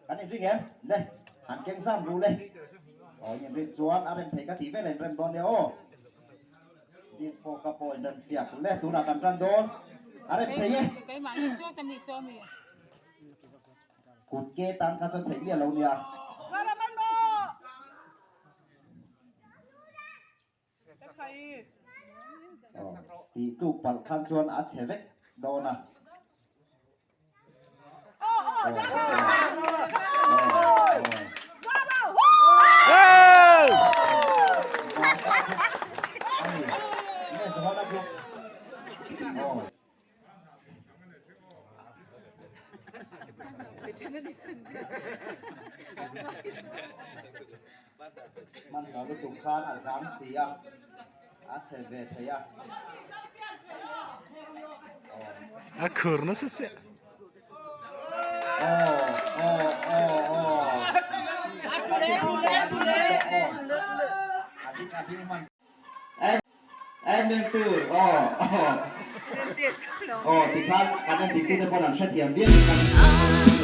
Kan inring em? Le, han keng zam ru le. Aw, in inrin chuan a rem thei ka tih vel a inrem dawn nia aw. Disco ka pawh inrem siak le, tunah kan tan dawn. A rem thei e. Kut ke tan kha chuan theih miah lo nia. Tih tluk palh khan chuan a chhe vek dawn a. Hman lo lutuk khan a zam si a, a chhe ve thei a. A khur nasa sia. Aw aw aw aw. A ding a ding hman. Em em tur aw aw. Aw tikhan kan en diktu te pawn an hrethiam viau in kan.